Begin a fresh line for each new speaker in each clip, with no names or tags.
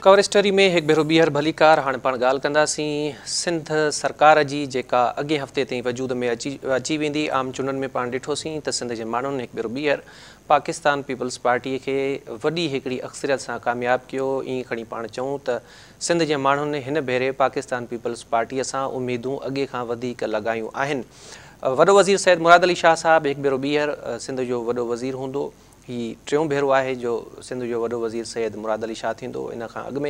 Cover story ۾ هڪ ڀيرو ٻيهر ڀليڪار. هاڻي پاڻ ڳالهه ڪنداسين سنڌ سرڪار جي، جيڪا اڳئين هفتي تائين وجود ۾ اچي ويندي. عام چونڊن ۾ پاڻ ڏٺوسين ته سنڌ جي ماڻهن هڪ ڀيرو ٻيهر پاڪستان پيپلز پارٽي کي وڏي هڪڙي اڪثريت سان ڪامياب ڪيو. ائين کڻي پاڻ چئون ته سنڌ جي ماڻهن هن ڀيري پاڪستان پيپلز پارٽي سان اميدون اڳي کان وڌيڪ لڳايون آهن. وڏو وزير سيد مراد علي شاهه صاحب هڪ ڀيرو ٻيهر سنڌ جو وڏو وزير هوندو. هي ٽيون ڀيرو آهي جو سنڌ جو وڏو وزير سيد مراد علي شاهه ٿيندو. ان کان اڳ ۾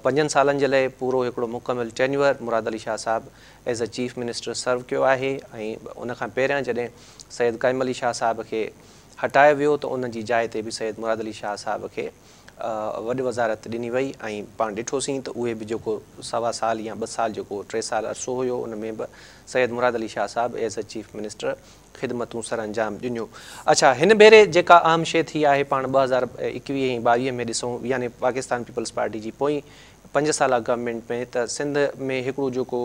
5 سالن جي لاء پورو هڪڙو مڪمل ٽينيور مراد علي شاهه صاحب ايز ا چيف منسٽر سرو ڪيو آهي ۽ ان کان پهريان جڏهن سيد قائم علي شاهه صاحب کي هٽايو ويو ته ان جي جاء تي به سيد مراد علي شاهه صاحب کي وڏي وزارت ڏني وئي ۽ پاڻ ڏٺوسين ته اهي به جيڪو سوا سال يا 2 سال جيڪو 3 سال عرصو هيو ان ۾ به سيد مراد علي شاهه صاحب ايز ا چيف منسٽر خدمتون سرانجام ڏنيون. اڇا هن ڀيري جيڪا اهم شيء ٿي آهي پاڻ 2021 ۽ 22 ۾ ڏسون يعني پاڪستان پيپلز پارٽي جي پوئين 5 سالا گورنمينٽ ۾ ته سنڌ ۾ هڪڙو جيڪو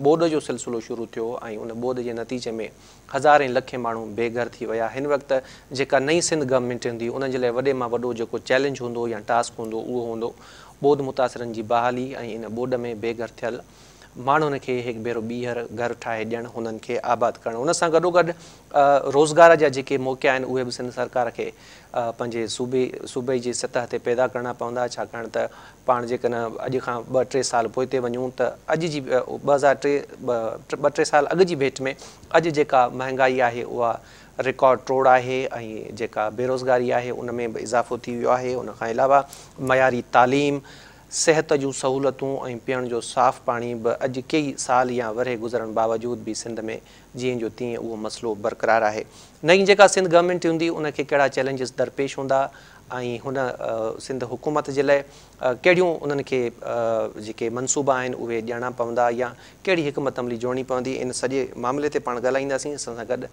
ٻوڏ جو سلسلو شروع ٿيو ۽ ان ٻوڏ جي نتيجي ۾ هزارين لکين ماڻهو بي گهر ٿي ويا. هن وقت جيڪا نئين سنڌ گورنمينٽ هوندي انهن جي لاء وڏي مان وڏو جيڪو چئلينج هوندو يا ٽاسڪ هوندو اهو هوندو ٻوڏ متاثرن جي بحالي ۽ ان ٻوڏ ۾ بي گهر ٿيل ماڻهن کي هڪ ڀيرو ٻيهر گهر ٺاهي ڏيڻ، هنن کي آباد ڪرڻ. ان سان گڏوگڏ روزگار جا جيڪي موقعا آهن اهي به سنڌ سرڪار کي پنهنجي صوبي صوبي جي سطح تي پيدا ڪرڻا پوندا، ڇاڪاڻ ته پاڻ جيڪڏهن اڄ کان 2-3 سال پوئتي وڃون ته اڄ جي 2003 2-3 سال اڳ جي ڀيٽ ۾ اڄ جيڪا مهانگائي آهي اها رڪارڊ ٽوڙ آهي ۽ جيڪا بيروزگاري آهي ان ۾ به اضافو ٿي ويو آهي. ان کان علاوه معياري تعليم، صحت جون سهولتون ۽ پيئڻ جو صاف پاڻي به اڄ ڪيئي سال يا ورهيه گذرڻ باوجود به سنڌ ۾ جيئن جو تيئن اهو مسئلو برقرار آهي. نئين جيڪا سنڌ گورنمينٽ هوندي ان کي ڪهڙا چئلينجز درپيش هوندا ۽ هن سنڌ حڪومت جي لاء ڪهڙيون انهن کي جيڪي منصوبا آهن اهي ڏيڻا پوندا يا ڪهڙي حڪمت عملي جوڙڻي پوندي ان سڄي معاملي تي پاڻ ڳالهائينداسين. اسان سان گڏ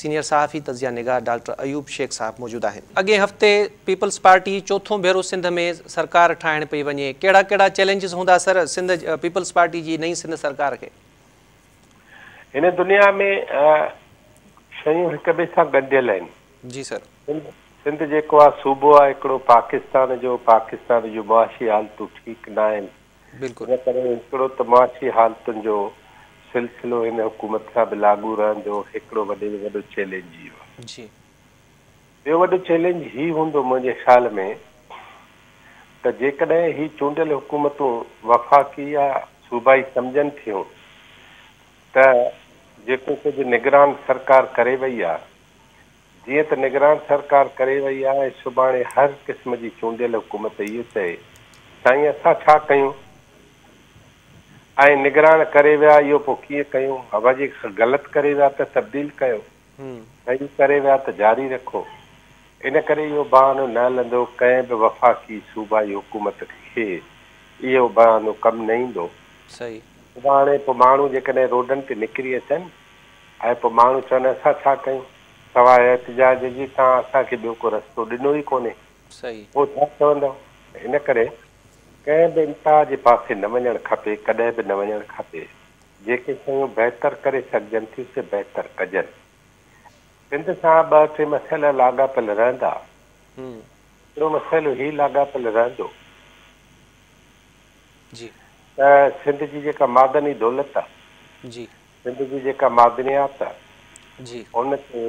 سينيئر صحافي تجزيه نگار ڊاڪٽر ايوب شيخ صاحب موجود آهن. اڳئين هفتي پيپلز پارٽي چوٿون ڀيرو سنڌ ۾ سرڪار ٺاهڻ پئي وڃي، ڪهڙا ڪهڙا چئلينجز هوندا سر سنڌ پيپلز پارٽي جي نئين سنڌ سرڪار کي؟
هن دنيا ۾ شيون هڪ ٻئي سان ڳنڍيل آهن.
جي سر.
سنڌ جيڪو آهي صوبو آهي هڪڙو پاڪستان جو، پاڪستان جون معاشي حالتون ٺيڪ ناهن.
بلڪل.
ان ڪري هڪڙو ته معاشي حالتن جو سلسلو هن حڪومت سان به لاڳو رهندو، هڪڙو وڏي ۾ وڏو چئلينج اهو آهي. ٻيو وڏو چئلينج هي هوندو منهنجي خيال ۾ ته جيڪڏهن هي چونڊيل حڪومتون وفاقي يا صوبائي سمجهن ٿيون ته جيڪو ڪجهه نگران سرڪار ڪري وئي آهي، جيئن ته نگران سرڪار ڪري وئي آهي ۽ سڀاڻي هر قسم جي چونڊيل حڪومت اهو چئي سائين اسان ڇا ڪيون ۽ نگران ڪري ويا اهو پوء ڪيئن ڪيون ابا جي غلط ڪري ويا ته تبديل ڪيو صحيح ڪري ويا ته جاري رکو ان ڪري اهو بهانو نه هلندو ڪنهن به وفاقي صوبائي حڪومت کي اهو بهانو ڪم نه ايندو سڀاڻي پوء ماڻهو جيڪڏهن روڊن تي نڪري اچن ۽ پوء ماڻهو چون اسان ڇا ڪيون؟ سواء احتجاج جي توهان اسان کي ٻيو ڪو رستو ڏنو ئي ڪونهي. پوء ڇا چوندؤ؟ ان ڪري ڪنهن به انتها جي پاسي نه وڃڻ کپي، ڪڏهن به نه وڃڻ کپي. جيڪي شيون بهتر ڪري سگهجن ٿيون سي بهتر ڪجن. سنڌ سان ٻه ٽي مسئلا لاڳاپيل رهندا. هڪڙو مسئلو هي لاڳاپيل رهندو ته سنڌ جي جيڪا معدني دولت آهي، سنڌ جي جيڪا معدنيات آ ان تي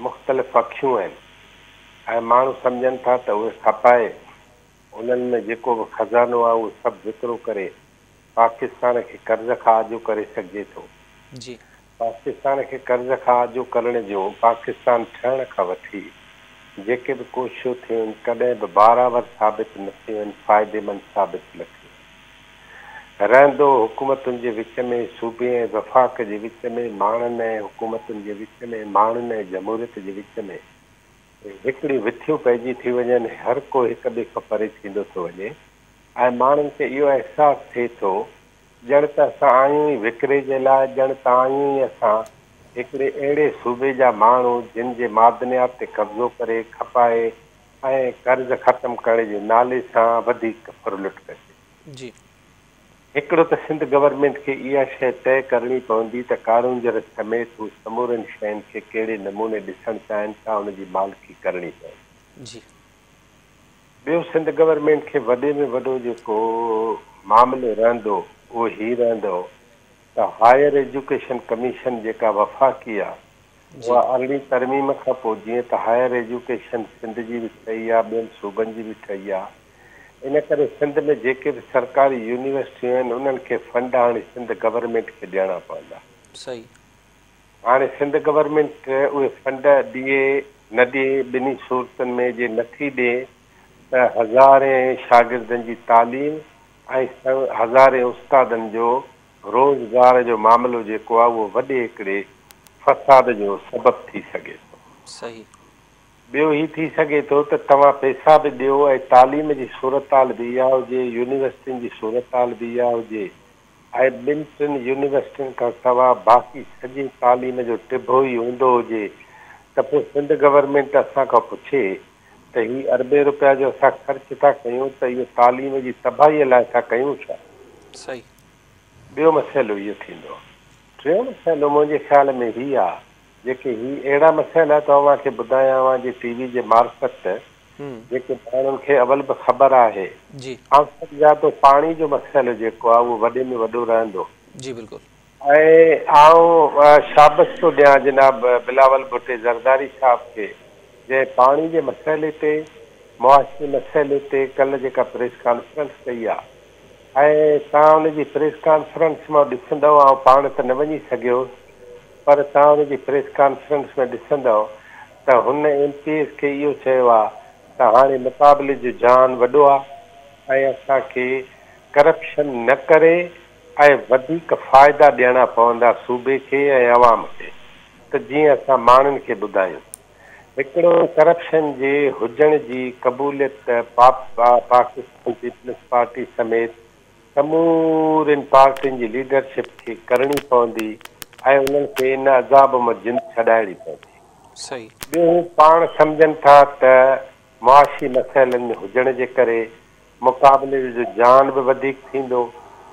مختلف اکيون آهن ۽ ماڻهو سمجهن ٿا ته اهي کپائي انهن ۾ جيڪو به خزانو آ اهو سڀ وڪرو ڪري پاڪستان کي قرض کان آجو ڪري سگهجي ٿو. پاڪستان کي قرض کان آجو ڪرڻ جون پاڪستان ٺهڻ کان وٺي جيڪي به ڪوششون ٿيون آهن ڪڏهن به بارآور ثابت نه ٿيون آهن فائديمند ثابت نه ٿيون آهن. رهندو، حڪومتن جي وچ ۾، صوبي ۽ وفاق جي وچ ۾، ماڻهن ۽ حڪومتن جي وچ ۾، ماڻهن ۽ جمهوريت جي وچ ۾ هڪڙيون وٿيون پئجي ٿيون وڃن، هر ڪو هڪ ٻئي کان پري ٿيندو ٿو وڃي ۽ ماڻهن کي اهو احساس ٿئي ٿو ڄڻ ته اسان آهيون ئي وڪري جي لاء، ڄڻ ته آهيون ئي اسان هڪڙي اهڙي صوبي جا ماڻهو جن جي معدنيات تي قبضو ڪري، کپائي ۽ قرض ختم ڪرڻ جي نالي سان وڌيڪ ڦرلٽ ڪجي. هڪڙو ته سنڌ گورنمينٽ کي اها شيء طئي ڪرڻي پوندي ته ڪارونجهر سميت هو سمورين شين کي ڪهڙي نموني ڏسڻ چاهين ٿا ان جي مالڪي ڪرڻي پوندي. ٻيو سنڌ گورنمينٽ کي وڏي ۾ وڏو جيڪو معاملو رهندو اهو هي رهندو ته هائر ايجوڪيشن ڪميشن جيڪا وفاقي آ اها 18 ترميم کان پوء جيئن ته هائر ايجوڪيشن سنڌ جي به ٺهي آ ٻين صوبن جي به ٺهي آ ان ڪري سنڌ ۾ جيڪي به سرڪاري يونيورسٽيون آهن انهن کي فنڊ هاڻي سنڌ گورنمينٽ کي ڏيڻا پوندا.
صحيح.
هاڻي سنڌ گورنمينٽ اهي فنڊ ڏئي نه ڏئي ٻنهي صورتن ۾ جي نٿي ڏئي ته هزارين شاگردن جي تعليم ۽ هزارين استادن جو روزگار جو معاملو جيڪو آهي اهو وڏي هڪڙي فساد جو سبب ٿي سگهي ٿو.
صحيح.
ٻيو هي ٿي سگهي ٿو ته توهان پئسا به ڏيو ۽ تعليم جي صورتحال به اها هجي، يونيورسٽين جي صورتحال به اها هجي ۽ ٻن ٽن يونيورسٽين کان سوا باقي سڄي تعليم جو ٽڀو ئي اونڌو هجي ته پوء سنڌ گورنمينٽ اسان کان پڇي ته هي اربين روپيا جو اسان خرچ ٿا ڪيون ته اهو تعليم جي تباهيء لاء ٿا ڪيون ڇا؟
صحيح.
ٻيو مسئلو اهو ٿيندو. ٽيون مسئلو منهنجي خيال ۾ هي آ جيڪي هي اهڙا مسئلا ته اوهان کي ٻڌايان اوهان جي ٽي وي جي معرفت جيڪي ماڻهن کي اول به خبر آهي.
جي.
آئون سمجهان ٿو پاڻي جو مسئلو جيڪو آهي اهو وڏي ۾ وڏو رهندو.
جي بلڪل.
۽ آئون شابس ٿو ڏيان جناب بلاول ڀٽي زرداري صاحب کي جنهن پاڻي جي مسئلي تي معاشي مسئلي تي ڪلهه جيڪا پريس ڪانفرنس ڪئي آهي ۽ توهان ان جي پريس ڪانفرنس مان ڏسندؤ آئون پاڻ ته نه وڃي سگهيو هوس پر توهان ان جي پريس ڪانفرنس ۾ ڏسندؤ ته هن ايم پي ايز کي اهو چيو آ ته هاڻي مقابلي جو جهان وڏو آ ۽ اسان کي ڪرپشن نه ڪري ۽ وڌيڪ فائدا ڏيڻا پوندا صوبي کي ۽ عوام کي ته جيئن اسان ماڻهن کي ٻڌايون. هڪڙو ڪرپشن جي هجڻ جي قبوليت پاڪستان پيپلز پارٽي سميت سمورين پارٽين جي ليڊرشپ کي ڪرڻي پوندي ۽ انهن کي ان عذاب مان جند ڇڏائڻي پوندي.
صحيح.
ٻيو هو پاڻ سمجهن ٿا ته معاشي مسئلن ۾ هجڻ جي ڪري مقابلي جو جهان به وڌيڪ ٿيندو.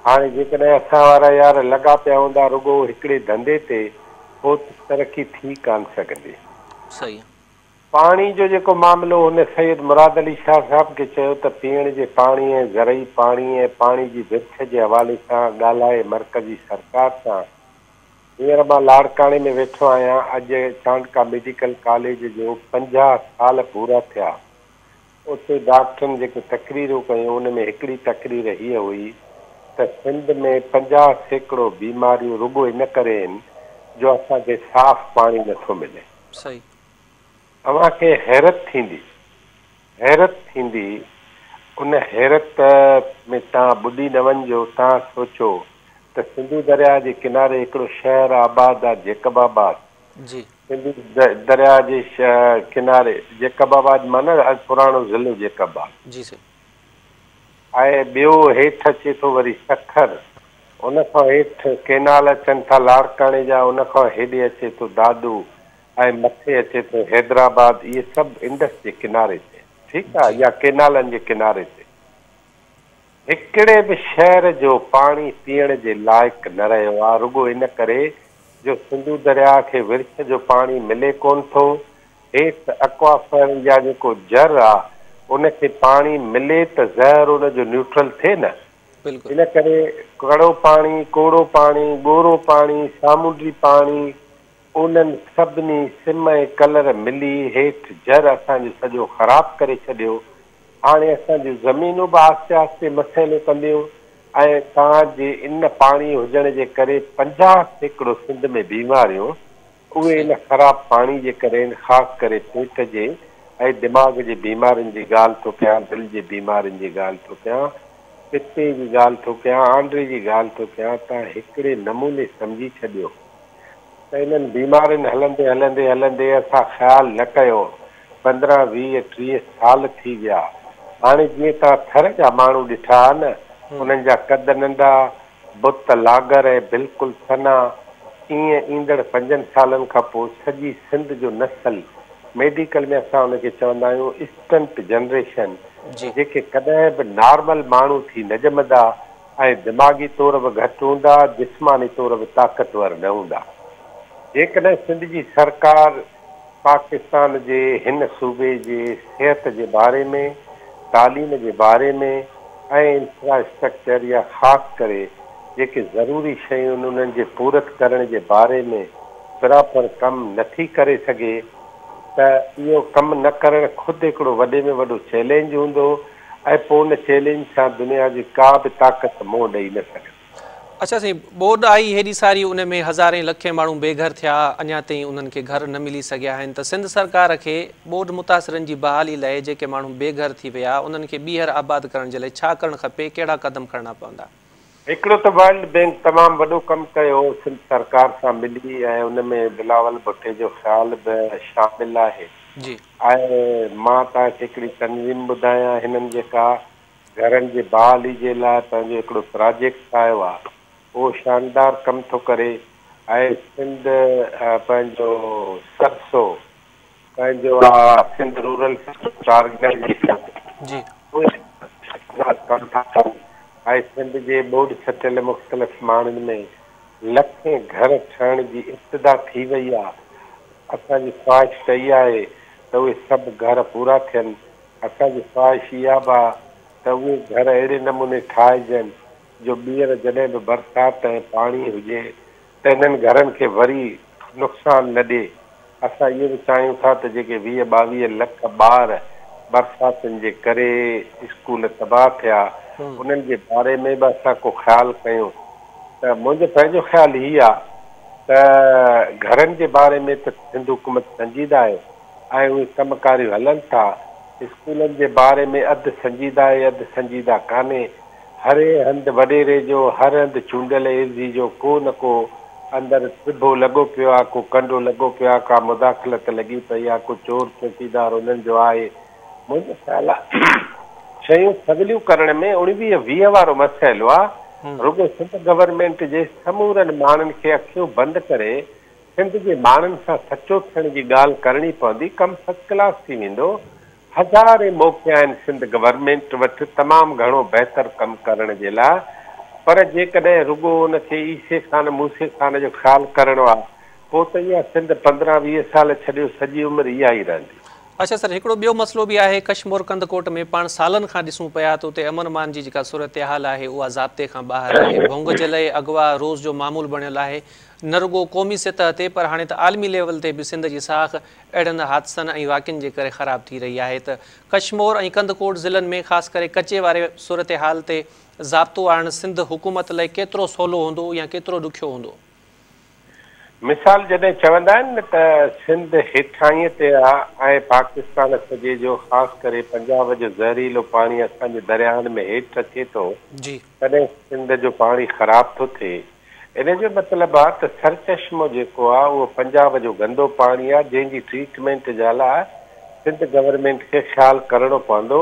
هاڻي جيڪڏهن اسان وارا يار لڳا پيا هوندا رڳو هڪڙي ڌنڌي تي پوء ته ترقي ٿي ڪانه سگهندي.
صحيح.
پاڻي جو جيڪو معاملو هن سيد مراد علي شاهه صاحب کي چيو ته پيئڻ جي پاڻي ۽ زرعي پاڻي ۽ پاڻي جي ورڇ جي حوالي سان ڳالهائي مرڪزي سرڪار سان. هينئر مان لاڙڪاڻي ۾ ويٺو آهيان اڄ چانڊڪا ميڊيڪل ڪاليج جو 50 سال پورا ٿيا اتي ڊاڪٽرن جيڪي تقريرون ڪيون ان ۾ هڪڙي تقرير هيء هئي ته سنڌ ۾ 50% بيماريون رڳو ان ڪري آهن جو اسان کي صاف پاڻي نٿو ملي.
صحيح.
اوهان کي حيرت ٿيندي، حيرت ٿيندي، ان حيرت ۾ توهان ٻڏي نه وڃجو، توهان سوچو ته سنڌو درياء جي ڪناري هڪڙو شهر آباد آ جيڪب آباد،
جي.
سنڌو درياء جي ڪناري جيڪب آباد معنيٰ اڄ پراڻو ضلعو جيڪب آباد.
جي سائين.
۽ ٻيو هيٺ اچي ٿو وري سکر، ان کان هيٺ ڪينال اچن ٿا لاڙڪاڻي جا، ان کان هيڏي اچي ٿو دادو ۽ مٿي اچي ٿو حيدرآباد، اهي سڀ انڊس جي ڪناري تي ٺيڪ آ
جي.
يا ڪينالن جي ڪناري تي. هڪڙي به شهر جو پاڻي پيئڻ جي لائق نه رهيو آ رڳو ان ڪري جو سنڌو درياء کي ورڇ جو پاڻي ملي ڪونه ٿو، هيٺ اڪوافر يا جيڪو جر آ ان کي پاڻي ملي ته زهر ان جو نيوٽرل ٿئي نه.
بلڪل.
ان ڪري ڪڙو پاڻي، ڪوڙو پاڻي، ڳورو پاڻي، سامونڊي پاڻي انهن سڀني سم ۽ ڪلر ملي هيٺ جر اسان جو سڄو خراب ڪري ڇڏيو. هاڻي اسان جون زمينون به آهستي آهستي مسئلو ڪنديون ۽ توهان جي ان پاڻي هجڻ جي ڪري 50% سنڌ ۾ بيماريون اهي
صحيح.
ان خراب پاڻي جي ڪري آهن خاص ڪري پيٽ جي ۽ دماغ جي بيمارين جي ڳالهه ٿو ڪيان دل جي بيمارين جي ڳالهه ٿو ڪيان پتي جي ڳالهه ٿو ڪيان آنڊري جي ڳالهه ٿو ڪيان توهان هڪڙي نموني سمجهي ڇڏيو ته انهن بيمارين هلندي هلندي هلندي اسان خيال نه ڪيو 15 20 30 سال ٿي ويا هاڻي جيئن توهان ٿر جا ماڻهو ڏٺا ها نه انهن جا قد ننڍا بت لاغر ۽ بلڪل سنها ائين ايندڙ 5 سالن کان پوء سڄي سنڌ جو نسل ميڊيڪل ۾ اسان ان کي چوندا آهيون اسٽنٽ جنريشن
جي.
جيڪي ڪڏهن به نارمل ماڻهو ٿي نه ڄمندا ۽ دماغي طور به گهٽ هوندا، جسماني طور به طاقتور نه هوندا. جيڪڏهن سنڌ جي سرڪار پاڪستان جي هن صوبي جي صحت جي باري ۾ تعليم جي باري ۾ ۽ انفراسٽرڪچر يا خاص ڪري جيڪي ضروري شيون آهن انهن جي پورت ڪرڻ جي باري ۾ پراپر ڪم نٿي ڪري سگهي ته اهو ڪم نه ڪرڻ خود هڪڙو وڏي ۾ وڏو چئلينج هوندو ۽ پوء ان چئلينج سان دنيا جي ڪا به طاقت منهن ڏئي نه سگهندي.
اڇا سائين ٻوڏ آئي هيڏي ساري ان ۾ هزارين لکين ماڻهو بي گهر ٿيا اڃا تائين انهن کي گهر نه ملي سگهيا آهن ته سنڌ سرڪار کي ٻوڏ متاثرن جي بحالي لاء جيڪي ماڻهو بي گهر ٿي ويا انهن کي ٻيهر آباد ڪرڻ جي لاء ڇا ڪرڻ کپي ڪهڙا قدم کڻڻا پوندا؟
هڪڙو ته ورلڊ بينڪ تمام وڏو ڪم ڪيو سنڌ سرڪار سان ملي ۽ ان ۾ بلاول ڀٽي جو خيال به شامل آهي
جي.
۽ مان توهان کي هڪڙي تنظيم ٻڌايان هنن جيڪا گهرن جي بحالي جي لاء پنهنجو هڪڙو پراجيڪٽ ٺاهيو آ اهو شاندار ڪم ٿو ڪري ۽ سنڌ پنهنجو سرسو پنهنجو آ سنڌ رورل سپورٽ آرگنائيزيشن
جي.
اهي شاندار ڪم ٿا ڪن ۽ سنڌ جي ٻوڏ سٽيل مختلف ماڻهن ۾ لکين گهر ٺهڻ جي ابتدا ٿي وئي آ اسان جي خواهش ته اها آهي ته اهي سڀ گهر پورا ٿين اسان جي خواهش اها به آ ته اهي گهر اهڙي نموني ٺاهجن جو ٻيهر جڏهن به برسات ۽ پاڻي هجي ته انهن گهرن کي وري نقصان نه ڏئي. اسان اهو به چاهيون ٿا ته جيڪي 20 22 لک ٻار برساتن جي ڪري اسڪول تباهه ٿيا انهن جي باري ۾ به اسان ڪو خيال ڪيون ته منهنجو پنهنجو خيال هي آ ته گهرن جي باري ۾ ته سنڌ حڪومت سنجيده آهي ۽ اهي ڪم ڪاريون هلن ٿا. اسڪولن جي باري ۾ اڌ سنجيده آهي اڌ سنجيده ڪانهي. هر هنڌ وڏيري جو، هر هنڌ چونڊيل عيوضي جو ڪو نه ڪو اندر ٽڀو لڳو پيو آ، ڪو ڪنڊو لڳو پيو آ، ڪا مداخلت لڳي پئي آ، ڪو چور چوڪيدار انهن جو آهي. منهنجو خيال آ شيون سوليون ڪرڻ ۾ اڻويهه 20 وارو مسئلو آ. رڳو سنڌ گورنمينٽ جي سمورن ماڻهن کي اکيون بند ڪري سنڌ جي ماڻهن سان سچو ٿيڻ جي ڳالهه ڪرڻي پوندي، ڪم فرسٽ ڪلاس ٿي ويندو، هزارين موقعا آهن سنڌ گورنمينٽ وٽ تمام گهڻو بهتر ڪم ڪرڻ جي لاء، پر جيڪڏهن رڳو ان کي عيسي خان موسي خان جو خيال ڪرڻو آ پوء ته اها سنڌ 15 20 سال ڇڏيو سڄي عمر اها ئي رهندي.
اڇا سر هڪڙو ٻيو مسئلو به آهي ڪشمور ڪنڌڪوٽ ۾ پاڻ سالن کان ڏسون پيا ته اتي امن امان جي جيڪا صورتحال آهي اها ضابطي کان ٻاهر آهي ڀونگ جلئي اغوا روز جو معمول بڻيل آهي نه رڳو قومي سطح تي پر هاڻي ته عالمي ليول تي به سنڌ جي ساک اهڙن حادثن ۽ واقعن جي ڪري خراب ٿي رهي آهي ته ڪشمور ۽ ڪنڌڪوٽ ضلعن ۾ خاص ڪري ڪچي واري صورتحال تي ضابطو آڻڻ سنڌ حڪومت لاء ڪيترو سولو هوندو يا ڪيترو ڏکيو هوندو؟
مثال جڏهن چوندا آهن نه ته سنڌ هيٺاهينء تي آ ۽ پاڪستان سڄي جو خاص ڪري پنجاب جو زهريلو پاڻي اسان جي درياهن ۾ هيٺ اچي ٿو تڏهن سنڌ جو پاڻي خراب ٿو ٿئي. ان جو مطلب آ ته سرچشمو جيڪو آ اهو پنجاب جو گندو پاڻي آ جنهن جي ٽريٽمينٽ جا لاء سنڌ گورنمينٽ کي خيال ڪرڻو پوندو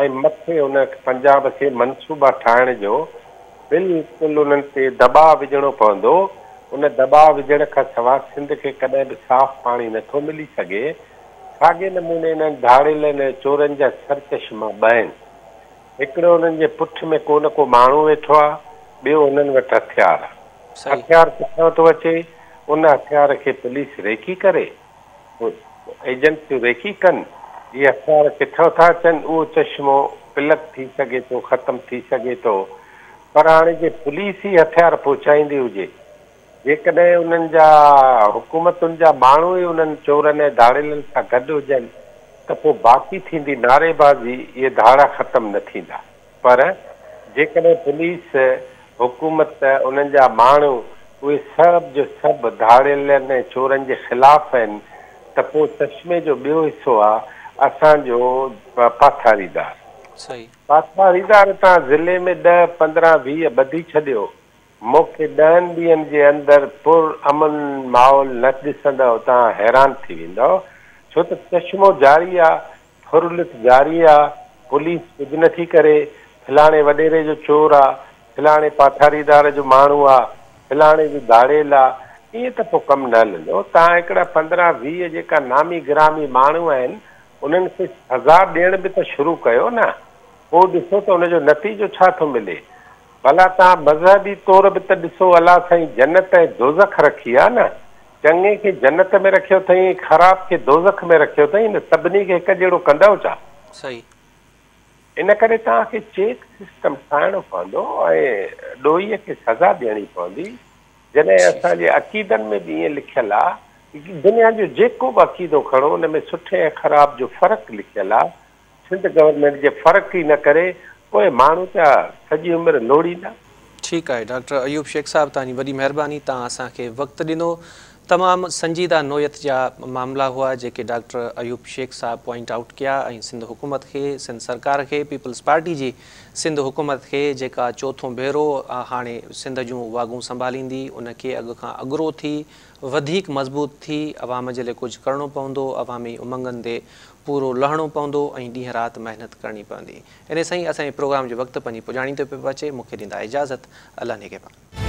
۽ مٿي ان پنجاب کي منصوبا ٺاهڻ جو بلڪل انهن تي دٻاء وجهڻو پوندو ان دٻاء وجهڻ کان سوا سنڌ کي ڪڏهن به صاف پاڻي نٿو ملي سگهي ساڳي نموني انهن ڌاڙيلن ۽ چورن جا سرچشما ٻه آهن. هڪڙو انهن جي پٺ ۾ ڪو نه ڪو ماڻهو ويٺو آ، ٻيو انهن وٽ هٿيار آ. هٿيار ڪٿان ٿو اچي؟ ان هٿيار کي پوليس ريڪي ڪري، ايجنسيون ريڪي ڪن، اهي هٿيار ڪٿان ٿا اچن؟ اهو چشمو پلڪ ٿي سگهي ٿو، ختم ٿي سگهي ٿو، پر هاڻي جي پوليس ئي هٿيار پهچائيندي هجي، جيڪڏهن انهن جا حڪومتن جا ماڻهو ئي انهن چورن ۽ ڌاڙيلن سان گڏ هجن ته پوء باقي ٿيندي نعريبازي، اهي ڌاڙا ختم نه ٿيندا. پر جيڪڏهن پوليس، حڪومت، انهن جا ماڻهو اهي سڀ جو سڀ ڌاڙيلن ۽ چورن جي خلاف آهن ته پوء چشمي جو ٻيو حصو آ اسان جو پاٿاريدار. پاٿاريدار تان ضلعي ۾ 10، 15، 20 ٻڌي ڇڏيو مون کي 10 ڏينهن جي اندر پر امن ماحول نه ڏسندؤ توهان حيران ٿي ويندؤ ڇو ته چشمو جاري آ ڦرلٽ جاري آ پوليس ڪجهه نه ٿي ڪري فلاڻي وڏيري جو چور آ فلاڻي پاٿاريدار جو ماڻهو آ فلاڻي جو ڌاڙيل آ ائين ته پوء ڪم نه هلندو توهان هڪڙا 15 20 جيڪا نامي گرامي ماڻهو آهن انهن کي سزا ڏيڻ به ته شروع ڪيو نه پوء ڏسو ته ان جو نتيجو ڇا ٿو ملي ڀلا توهان مذهبي طور به ته ڏسو الله سائين جنت ۽ دوزخ رکي آ نه چڱي کي جنت ۾ رکيو اٿئين ۽ خراب کي دوزخ ۾ رکيو اٿئين نه سڀني کي هڪ جهڙو ڪندؤ ڇا؟
صحيح.
ان ڪري توهان کي چيڪ سسٽم ٺاهڻو پوندو ۽ ڏوهي کي سزا ڏيڻي پوندي. جڏهن اسان جي عقيدن ۾ به ائين لکيل آ، دنيا جو جيڪو به عقيدو کڻو ان ۾ سٺي ۽ خراب جو فرق لکيل آ، سنڌ گورنمينٽ جي فرق ئي نه ڪري پوء ماڻهو پيا سڄي عمر لوڙيندا.
ٺيڪ آهي ڊاڪٽر ايوب شيخ صاحب توهان جي وڏي مهرباني توهان اسان کي وقت ڏنو تمام سنجيده نوعيت جا معاملا هئا جيڪي ڊاڪٽر ايوب شيخ صاحب پوائنٽ آئوٽ ڪيا ۽ سنڌ حڪومت کي سنڌ سرڪار کي پيپلز پارٽي جي سنڌ حڪومت کي جيڪا چوٿون ڀيرو هاڻي سنڌ جون واڳون سنڀاليندي ان کي اڳ کان اڳرو ٿي وڌيڪ مضبوط ٿي عوام جي لاء ڪجهه ڪرڻو پوندو عوامي امنگن تي پورو لهڻو پوندو ۽ ڏينهن رات محنت ڪرڻي پوندي. انهي سان ئي اسان جي پروگرام جو وقت پنهنجي پڄاڻي تي پيو اچي مون کي ڏيندا اجازت الله نگهبان.